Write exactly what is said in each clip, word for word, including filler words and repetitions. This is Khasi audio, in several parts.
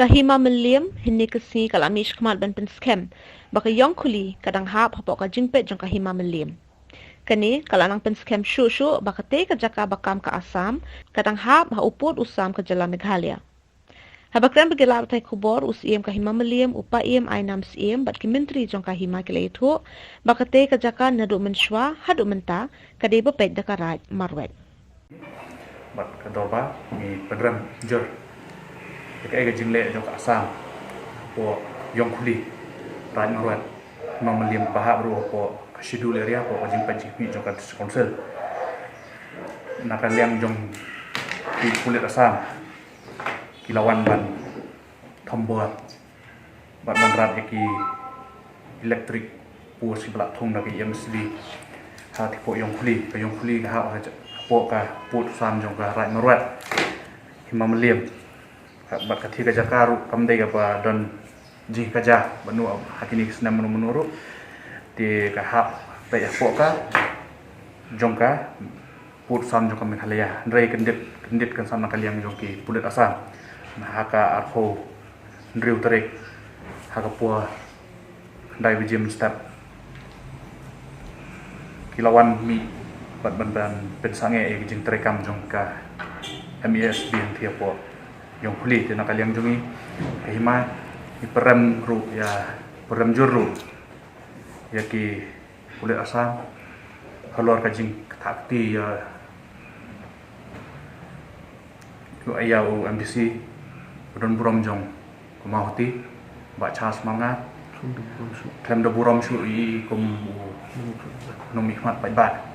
Ka Hima Mylliem hynne ka sngi ka la mih shakhmat ban pynskhem ba ka Ïongkhuli ka dang hap hapoh ka jingpeit jong ka Hima Mylliem. Kane ka la nang pynskhem shuh shuh ba katei ka jaka ba kam ka Assam ka dang hap ha u pud u sam ka jylla Meghalaya. Haba kren bad ki lad pathai khubor, u Syiem ka Hima Mylliem, u Paiem Ainam Syiem bad ki myntri jong ka Hima ki la ïathuh ba katei ka jaka naduh mynshuwa haduh mynta ka dei ba peit da ka Raid Marwet. Bad ka dorbar ngi pynrem jur ïa kaei ka jingleh jong ka Assam hapoh Ïongkhuli, Raid Marwet, Hima Mylliem, ba hap ruh hapoh ka Schedule Area, hapoh ka jingpeit jingkhmih jong ka District Council. Na ka liang jong ki pulit Assam, ki la wan ban thombor bad ban rat ïa ki electric post kiba la thung da ka E M S D ha ka hapoh Ïongkhuli. Ka Ïongkhuli ka hap hapoh ka pud u sam jong ka Raid Marwet, Hima Mylliem. Bad katei ka jaka ruh kam dei kaba don jingkajia bad no ha kine ki snem mynno mynno ruh. Te ka hap peit hapoh ka jong ka pud u sam jong ka Meghalaya. Hynrei kyndit, kyndit kan sa na ka liang jong ki pulit Assam, na ha ka arphew hynriew tarik, ha ka por khyndai baje mynstep, ki la wan mih bad ban, ban pynsangeh ïa ka jingtreikam jong ka M A S B hangtei hapoh Ïongkhuli. Te na ka liang jong ngi ka Hima, ngi pynrem ruh ïa, pynrem jur ruh ïa ki pulit Assam halor ka jingkthah kti ïa, ïa u M D C ba don burom jong ka Mawhati, Bah Charles Marngar. Khlem da burom shuh ïa i kum u nongmihkhmat paidbah.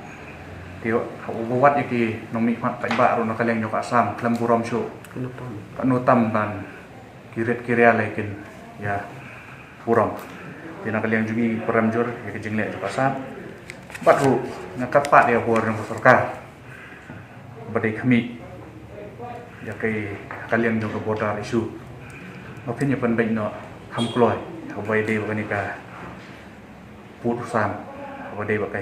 Te uba wad ïa ki nongmihkhmat paidbah ruh na ka liang jong ka Assam khlem burom shuh, katno tam ban ki rit ki rial ïa kin ïa burom. Te na ka liang jong ngi pynrem jur ïa ka jingleh jong ka Assam. Bad ruh nga kyrpad ïa ka bor jong ka sorkar ba dei khmih ïa ka, ka liang jong ka border issue. Ba phin ïa pynbeit noh kham kloi ha kaba ïadei bad kane ka pud u sam ha kaba dei bad ka,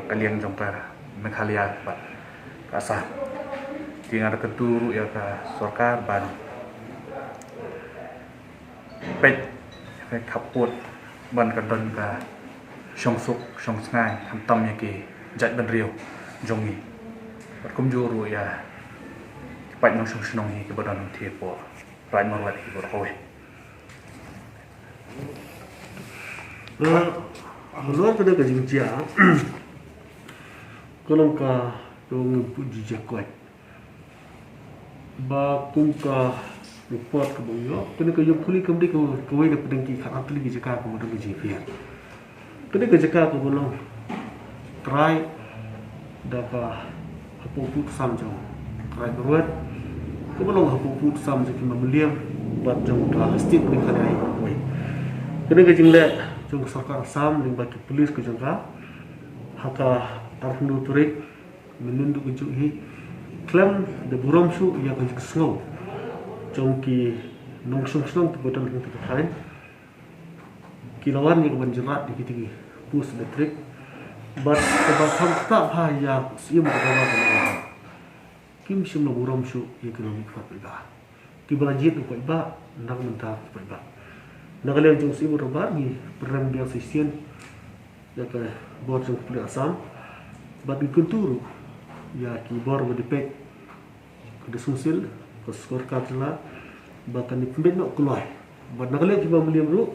ka liang jong ka Meghalaya bad ka Assam. Te nga da kyntu ruh ïa ka sorkar ban peit ïa ka khappud ban ka don ka shongsuk shongsngai khamtam ïa ki jaitbynriew jong ngi. Bad kumjuh ruh ïa ki paid nongshong shnong hi kiba don hangtei hapoh Raid Marwet hi baroh kawei. Eh, halor kane ka jingjia, ka long ka, ka long ka jingkoit. Ba kum ka report kaba ïoh, kane ka Ïongkhuli kam dei ka, kawei na pdeng ki khatar tylli ki jaka kaba don ka jingpher. Kane ka jaka kaba long trai da ka hapoh pud u sam jong ka Raid Marwet, kaba long hapoh pud u sam jong ka Hima Mylliem bad jong ka state Meghalaya hi baroh kawei. Kane ka jingleh jong ka sorkar Assam lyngba ki pulit ka jong ka, ha ka arphew hynriew tarik mynhynnin kajuh hi, khlem da burom shuh ïa ka jingsngew jong ki nongshong shnong kiba don hangtei ka thaiñ, ki la wan ïa ka ban jynrat ïa kitei ki post electric. Bad kaba kham ktah bha ïa u Syiem ka dei ba ka long, kim shym la burom shuh ïa ki nongmihkhmat paidbah kiba la jied na u paidbah na ka bynta u paidbah. Na ka liang jong u Syiem u Dorbar ngi pynrem biang sa shisien ïa ka bor jong ka pulit Assam bad ngi kyntu ruh ïa ki bor ba dei peit, ka District Council, ka sorkar jylla, ba kan ïa pynbeit noh kloi. Bad na ka liang ka Hima Mylliem ruh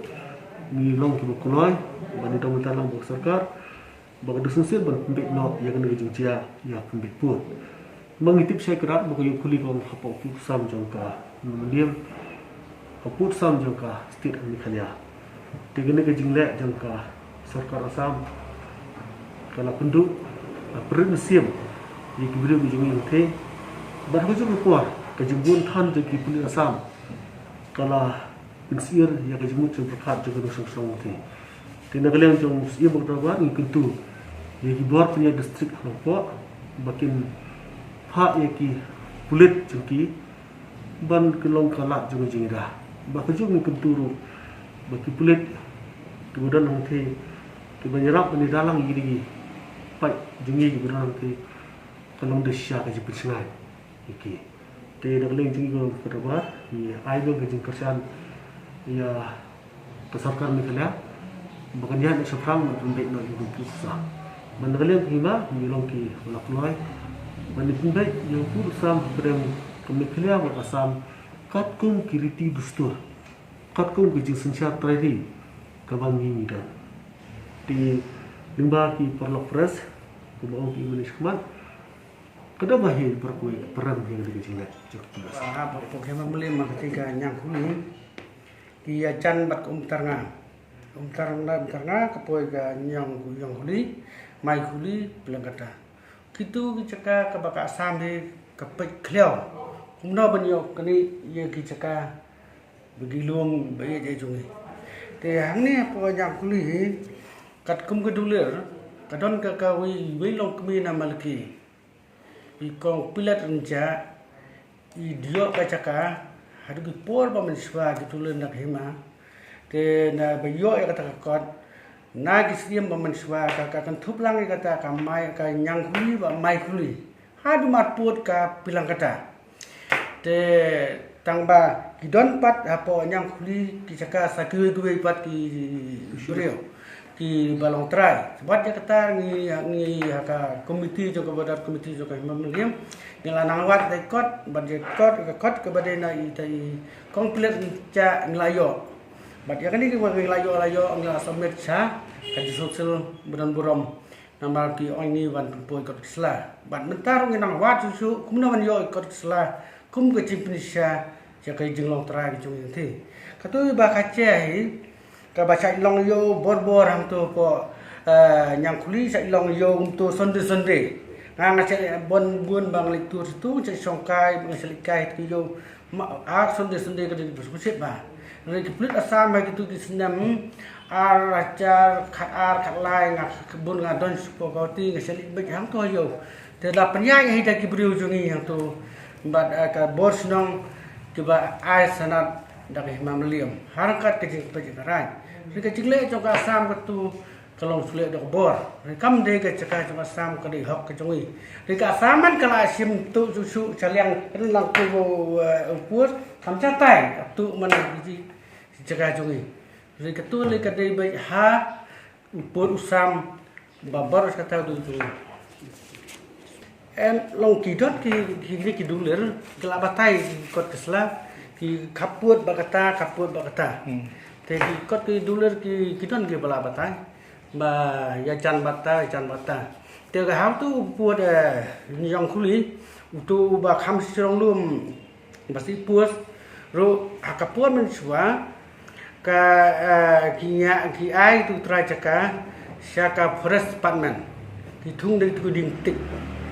ngi long kiba kloi ban ïa don bynta lang bad ka sorkar ba ka District Council ban pynbeit noh ïa kane ka jingjia ïa pynbeit pud. Ma ngi tip shai kyrpad ba ka Ïongkhuli ka long hapoh pud u sam jong ka Hima Mylliem, hapoh pud u sam jong ka state Meghalaya. Te kane ka jingleh jong ka sorkar Assam ka la pynduh, la pynrit mynsiem ïa ki briew ki jong ngi hangtei. Bad ha kajuh ka por ka jingbun than jong ki pulit Assam ka la pynsyier ïa ka jingmut jingpyrkhat jong ki nongshong shnong hangtei. Te na ka liang jong u Syiem u Dorbar ngi kyntu ïa ki bor pynïaid district hapoh ba kin phah ïa ki pulit jong ki ban kin long ka lad jong ka jingïada. Ba kajuh ngi kyntu ruh ba ki pulit kiba don hangtei kiban ïarap ban ïada lang ïa ki paid jong ngi kiba don hangtei, ka long da shisha ka jingpynshngaiñ ïa ki. Te na ka liang jong ngi ka daba, ngi ai ka jingkyrshan ïa ka sorkar Meghalaya ba kan ïaid noh shaphrang, ba kan beit noh ïa u pud u sam. Bad na ka liang ka hima, ngi long kiba la kloi ban ïa pynbeit ïa u pud u sam hapdeng ka Meghalaya bad ka Assam katkum ki riti dustur, katkum ki jingsynshar trai ri kaba ngi ngi don. Te lyngba ki paralok press, kumba ong ki mynne shakhmat, ka daba hi baroh kawei ka pyrem ïa ka jingleh jong ki press. Ah, ba pok hima mlem ma ka jingka Ñiangkhuli. Ki ïajan bad ka Umtarnga. Umtarnga, Umtarnga, ka poi ka Ñiang, Ñiangkhuli, Maikhuli, Pylangkata. Kitu ki jaka kaba ka Assam hi ka peit khliaw. Kumno ban ïoh kane ïa ki jaka ba ki lum ba ïeit ïeit jong ngi. Te hangne hapoh Ñiangkhuli hi, katkum ka dulir, ka don ka, kawei, wei longkmie na Malki. I kong Pilat Rynjah, i dei ïoh ka jaka haduh ki por ba mynshuwa, ki tulun na ka hima. Te naba ïoh ïa kata ka kot, na ki snem ba mynshuwa ka, ka kynthup lang ïa kata ka Mai, ka Ñiangkhuli bad Maikhuli, haduh marpud ka Pylangkata. Te tang ba ki don pat hapoh Ñiangkhuli ki jaka sa kiwei kiwei pat ki briew kiba long trai. Bad ïa kata ngi, ngi ha ka komiti jong ka border komiti jong ka hima mlem, ngi la nang wad da i kot, bad ïa i kot, ka kot kaba dei na ita i kong Pilat Rynjah ngi la ïoh. Bad ïa kane kaba ngi la ïoh, la ïoh, ngi la submit sha ka Jingsngewsih Badonburom. Namar ki ong ngi wan pynpoi kot ki sla. Bad mynta ruh ngi nang wad shuh shuh kumno ban ïoh kot ki sla kum ka jingpynshai ïa ka jinglong trai ka jong ngi. Te kato ba ka jia hi, kaba shait long ïew bor bor hangto hapoh, eh, Ñiangkhuli, shait long ïew kumto Sunday Sunday. Nga nga shait bun bun ba nga leit tur tu, shait shongkai, nga shait leit kai tu ïew. Ma, ar Sunday Sunday ka dei ba sngewsih ba. Hynrei ki pulit Assam ha kitu ki snem ar hajar khatar khatlai, nga bun nga don sha Guwahati, nga shait leit beit hangto ha ïew. Te la pynïaid hi da ki briew jong ngi hangto. Bad, eh, ka bor shnong kiba ai sanad da ka hima mlem ha ryngkat ka jingpeit jong ka raid. Hynrei ka jingleh jong ka Assam katu ka long shu leh da ka bor. Hynrei kam dei ka jaka jong ka Assam, ka dei hok ka jong ngi. Hynrei ka Assam man ka la shim tuh shuh shuh sha liang ka lang tu, eh, u pud, kam sha tai ka tuh man ka ji jaka jong ngi. Hynrei katu lei ka dei beit ha u pud u sam ba baroh kata u dei jong ngi. Em, long ki don ki, ki, ki, ki dulir, ki la batai ki kot ki sla, ki khappud ba kata, khappud ba kata. Hmm. Te ki kot ki dulir ki, ki don kiba la batai. Ba ïajan bad ta, ïajan bad ta. Te ka hangtu u pud, eh, Ñiangkhuli, utu uba kham shrong lum, ba sih pus, ruh ha ka por mynshuwa, ka, eh, ki ñiah, ki ai tu trai jaka sha ka Forest Department, ki thung dei tu ding tik.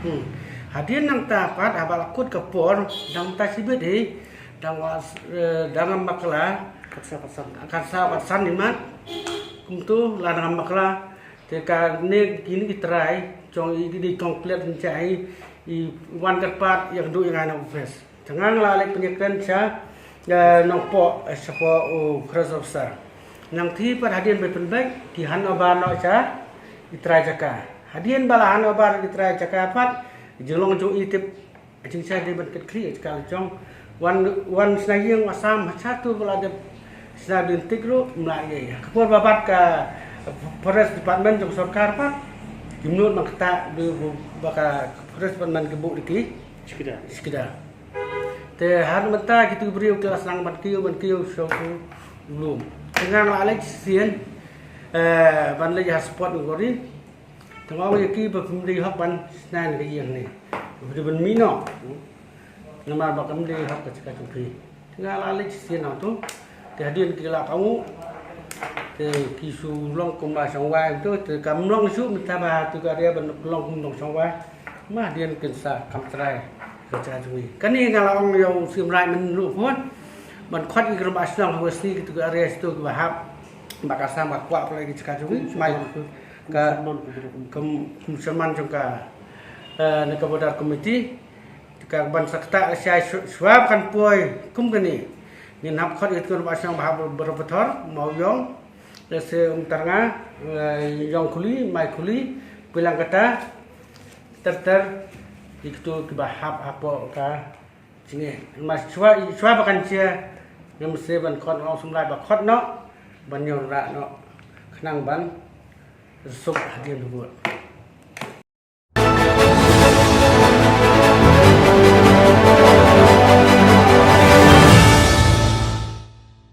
Hmm. Hadien nangta pat haba la kut ka por, dang ta shibit hi, dang wa, eh, dang bakla, khatsaw khatsan, khatsaw khatsan imat, kumtu la dang bakla, te kane kine ki trai jong i, i kong Klet Rynjah i wan kyrpad ïa ka duh ïa nga na office. Te nga nga la leit pynïakren sha, eh, Nongpoh, eh, shapoh u forest officer. Nangta pat hadien ba pynbeit ki hand over noh sha i trai jaka. Hadien ba la hand over i trai jaka pat, jinglong jong i tip, jingshai dei ban kit khlieh jaka la jong. Wan, wan shna ïing Assam ha sha tu ba la dep shna dien tik ruh mla ïa. Ka por ba bat ka forest department jong sorkar pat, kim nud nang kata ba ka forest department ki buh da ki shikida. Shikida. Te har mynta kitu ki briew ki la sdang ban kiew, ban kiew sha u lum. Te nga nga la leit shisien, eh, ban leit ha spot u gori. Te nga ong ïa ki ba phim dei hok ban shna ïa ka ïing ne. Ba dei ban mih noh. Namar ba kam dei hok ka jaka jong phi. Te nga la leit shisien hangtu. Te hadien ki la kohnguh. Te ki shu long kum ba shongwai hangtu. Te kam long shuh mynta ba tu ka area ban long kum ba shongwai. Ma hadien kin sa kam trai ka jaka jong ngi. Kane nga la ong ïa u Siem Raij mynno ruh ban khot ïa ki rangbah shnong ha West Nile kitu ki area kitu kiba hap. Ba ka Assam ka kwah pynlait ki jaka jong ngi. Mai ka kum, kum chairman jong ka, eh, na ka border committee. Ka ban sa ktah lashai shu-, shuwa ba kan poi kum kane. Ngin hap khot ïa ki rangbah shnong ba hap baroh pathor, Mawïong. Lehse Umtarnga, eh, Ñiangkhuli, Maikhuli, Pylangkata, ter ter, ïa kitu kiba hap hapoh ka Ngi ma shuwa shuwa ba kan chia ngam se ban khot ong sum lai ba khot noh ban ïoh rah noh khnang ban suk hadien bud.